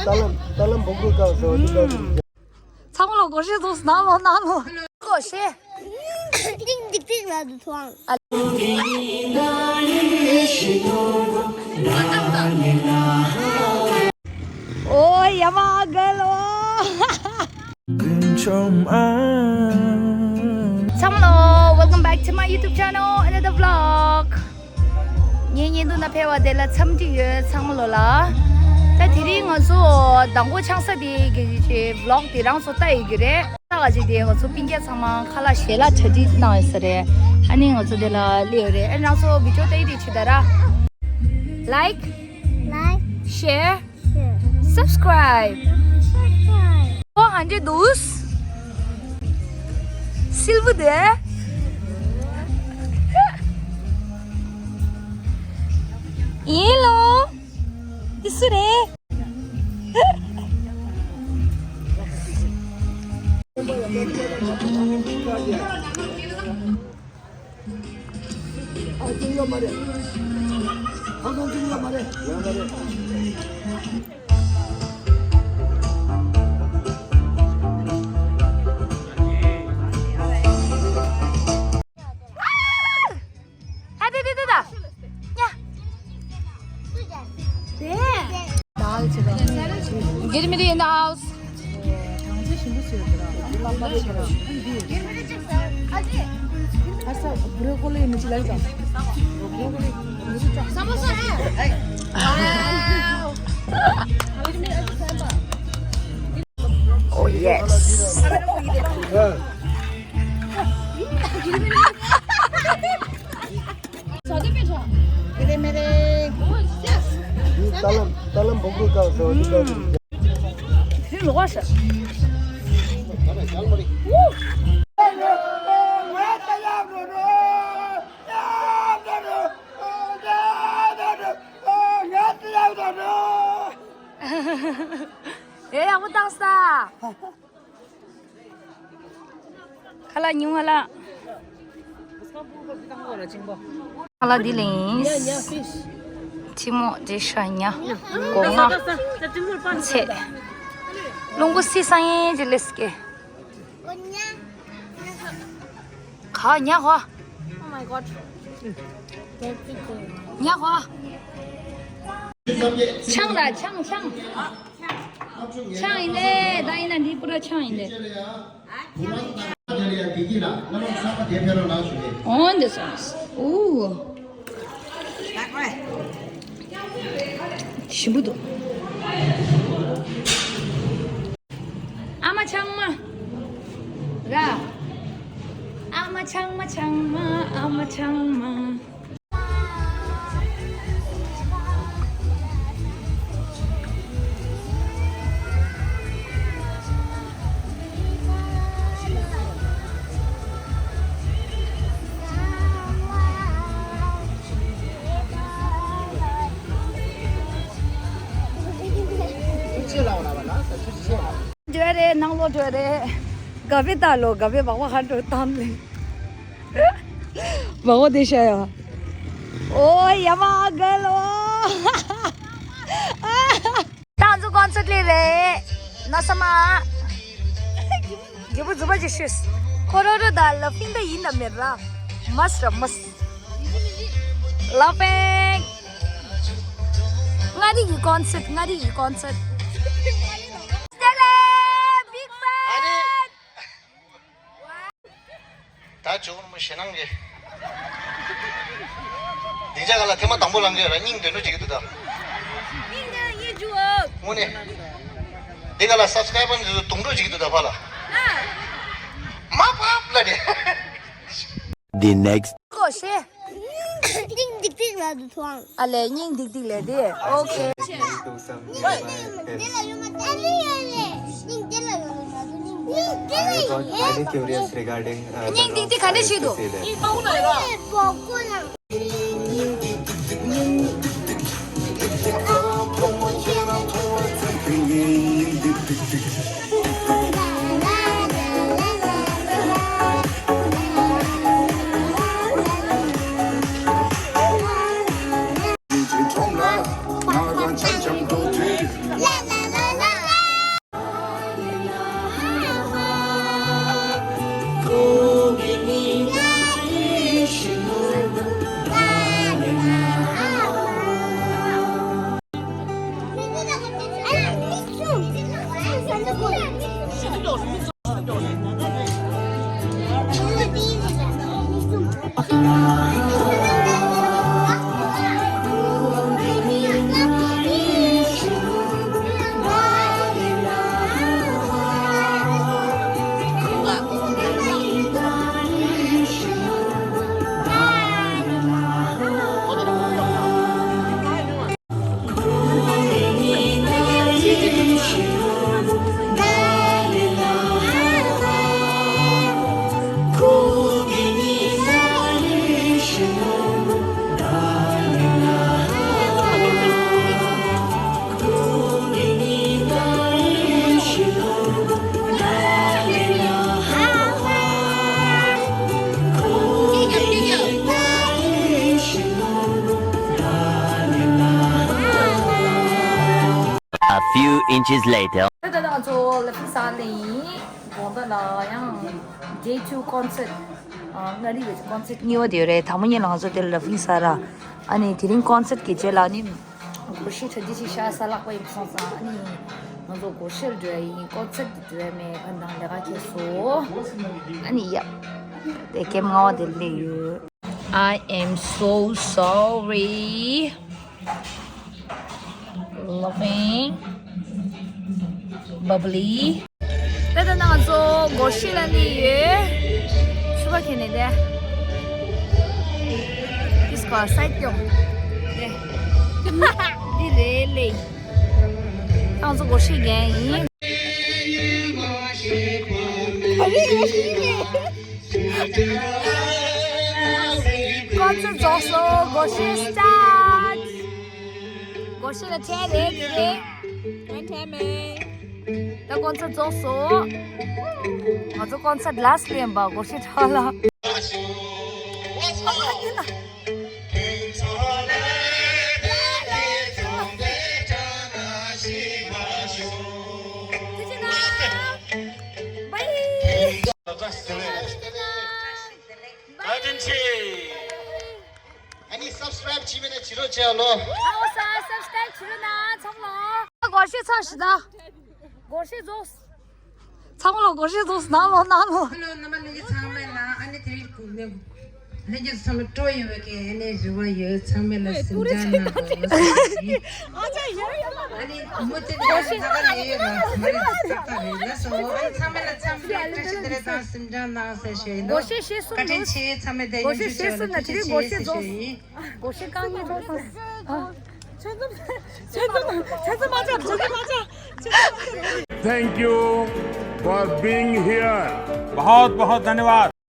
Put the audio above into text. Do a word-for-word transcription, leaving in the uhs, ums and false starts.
ཏ་ལམ་ཏ་ལམ་བོག་རུ་ཀ་སོ་འདི་ལ། ཚང་མ་ལ་སྒོར་གཞས་ཐོངས། ནང་ལོགས་ནང་ལོགས། སྒོར་གཞས། ཏིང་ཏིག་ཏིག་ལ་དུ་ཐོངས། ཨོ་ཡ་མ་ག་ལོ། ཚང་མ་ལོ། Welcome back to my YouTube channel, another vlog. ངའི་བརྙན་ཐུང་ནང་ཕེབས་པ་དེ་ལ་འཚམས་འདྲི་ཡོད། ཚང་མ་ལོ་ལ། ད་དེ་རིང་ང་ཚོ་མདང་དགོང་ཆང་ས་དེ་གི་གི་vlog དེ་རང་ཚོ་ལྟ་ཡི་གི་རེད། ད་ག་ཅིག་དེ་ང་ཚོ་སྤུན་ཀྱག་ཚང་མ་ཁ་ལག་ཞལ་ལག་གྲ་སྒྲིག་གནང་ཡོད་ས་རེད། ཨ་ནི་ང་ཚོ་དེ་ལ་སླེབས་ཡོད་རེད། ཨ་རང་ཚོ་video ལྟ་ཡི་དེ་ཆི་ད་ར། Like, like, share, share, subscribe. Subscribe. ཨོ་ཧན་འདྲེ་དུས། སིལ་བུ་དེ། ཡིན་ལོ། དེ་སུ་རེད། ཨ་དེ་དེ་དེ་ད། ཡ། དེ། Get me in the house. Oh yes. ཏ་ལམ་ཏ་ལམ་བོག་རུ་ཀ་སོ་འདི་ལ། ཧེ་ལོ་ཤ། ཨེ་ཡག་པོ་བཏང་ས། ཁ་ལག་ཉུང་བ་ལ། ཁ་ལག་འདི་ལེན། ཁྲི་མོ་འདི་ཤ་ཉ། སྒོ་ང་། ཚེ། རླུང་བུ་སི་སང་ཡེ་ཇི་ལེ་སི་ཀེ། ག་ཉ་ག Oh my god. ཉ་ག་ཆང་ར་ཆང་ཆང་། ཆང་ཡིན་ལེ། ད་ཡིན་ན་འདི་པུ་ར་ཆང་ཡིན་ལེ། འོན་ཏེ་སོང་། ཨུ། ཞིམ་པོ་འདུག་ཨ་མ་ཆང་མ། ར། ཨ་མ་ཆང་མ་ཆང་མ། ཨ་མ་ཆང་མ། འགྲོ་རེད། ནང་ལོགས་འགྲོ་རེད། ག་བེ་ད་ལོ་ག་བེ་བག་བ་ཧ་འགྲོ་གཏམ་ལེ། བག་བ་དེ་ཤ་ཡ། ཨོ་ཡ་མ་ག་ལོ། ཏང་ཙུ་ཀོན་སར་ལེ་རེད། ན་ས་མ། རྒྱལ་པོ་རྫུན་པ་ཅིག་ཤོད། ཁོ་རོ་རོ་ད་ལ་ཕིང་ད་ཡིན་ད་མེད་ར། མ་སི་ར་མ་སི། ལ་ཕིང་། མངའ་རིས་ཀྱི་ཀོན་སར། མངའ་རིས་ཀྱི་ཀོན་སར། Stella, big fan. ད་ཇོ་བོ་རིན་པོ་ཆེ་ཞེད་སྣང་གི། འདི་ཅག་ག་ལ་ཐེངས་མ་དང་པོ་ལངས་ཀྱི་ཡོད་ར། སྙིང་འདོན་འགྲོ་བྱེད་ཀྱི་འདུག་ད། དངོས་གནས། འདི་ག་ལ་སབ་སི་ཀ་རའི་བར་འདི་ཚོ་དུང་འགྲོ་བྱེད་ཀྱི་འདུག་ད་ཕ་ལ། མ་ཕབ་ལ་ནི། The next. ཀོ་ཤེ། སྙིང་ཏིག་ཏིག་ལ་དུ་ཐོང་། ཨ་ལེ་སྙིང་ཏིག་ཏིག་ལ་དེ། ཨོ་ཁེ། སྙིང་ཏིག་ཏིག་ག་འདྲ་བྱེད་འདུག A few inches later. ད་ལྟ་ང་ཚོ་ལ་ཕི་ས་ནས་དགོང་དག་ལ་ཡང་day two concert ཨ་མངའ་རིས་ཀྱི་concert གཉིས་པ་དེ་རེད། དང་པོ་ཉིད་ལ་ང་ཚོ་དེར་ལ་ཕི་ས་ར། ཨ་ནི་དེ་རིང་concert གི་རྗེས་ལ་ནི་སྒོར་གཞས་གྲ་སྒྲིག་ཅིག་ཤར་ས་ལྷག་པ་ཡིན་སོང་ཙང་ཨ་ནི་ང་ཚོ་སྒོར་གཞས་འགྲོ་ཡ་ཡིན། concert འགྲོ་ཡ་མེད། ག་འདང་ལས་ཀ་ཁྱེར་སོ། ཨ་ནི་ཡབ་དེ་ཀེམ་ལྔ་པ་དེ་སླེབས་ཡོད། I am so sorry. Loving. Bubbly. ད་ལྟ་ང་ཚོ་སྒོར་གཞས་ལ་སླེབས་ཡོད། ཕྱུ་པ་ཁྱེར་ནས་བསྡད། This car side ཀྱོང་། འདི་རེད་ལེ། ང་ཚོ་སྒོར་གཞས་རྒྱག་ཡིན། ཀོན་སར་ཊི་རྫོགས་སོང་། སྒོར་གཞས་སི་ཊར་ཊི། སྒོར་གཞས་ལ་ཁྲལ་རེད་དེ་རེད། ངས་ཁྲལ་མེད། ད་ཀོན་སར་ཊི་རྫོགས་སོང་། ང་ཚོ་ཀོན་སར་ཊི་ལ་སི་ཊི་ལ་ཡིན་པ། སྒོར་གཞས་ཁྲལ་ལ། བཀའ་དྲིན་ཆེ། ཨ་ནི་སབ་སི་ཀ་རེབ་བྱས་མེད་ན་བྱེད་རོགས་བྱས་ཨ་ལོ། ཨ་ཨོ་ས་སབ་སི་ཀ་རེབ་བྱེད་རོགས་གནང་ཚང་མ་ལ། སྒོར་གཞས་ཚར་ཞིག་ད། སྒོར་གཞས་རྫོགས། ཚང་མ་ལ་སྒོར་གཞས་རྫོགས། ནང་ལོགས་ནང་ལོགས། ཧེ་ལོ། རྣམ་པ་ལྷན་རྒྱས་ཚང་མ་ལ་ཨ་ནི་དེ་རིང་གུང་ནས་ལྷན་རྒྱས་ཚང་མ་སྤྲོ་ཡོང་བའི་གི་ཨ་ནི་རེ་བ་ཡོད། ཚང་མ་ལ་གཟིམ་འཇག་གནང་དགོས་ཟེར་གྱི་ཡིན། ཨ་ནི་མུ་མཐུད་ནས་ལྷག་ག་ལས་ཡོད་ར་ཚང་མ་ལ་ཏག་ཏག་རེད་ལགས་སོ། ཨ་ནི་ཚང་མ་ལ་འཚམས་འདྲི་བཀྲ་ཤིས་བདེ་ལེགས་དང་གཟིམ་འཇག་གནང་ཟེར་ཞུ་ཡིན་ནོ། སྒོར་གཞས་གཞས་གསུམ་བཀའ་དྲིན་ཆེ། ཚང་མ་ད་སྒོར་གཞས་གཞས་གསུམ་ན་དེ་རིང་སྒོར་གཞས་རྫོགས། སྒོར་གཞས་རྐང་གཉིས་རྫོགས་སོང་། ཨ། ཆེན་ཚོ་ཆེན་ཚོ་ཆེན་ཚོ་མ་ཆག་ཆེན་ཚོ་མ་ཆག་ཆེན་ཚོ་མ་ཆག Thank you for being here. बहुत बहुत धन्यवाद।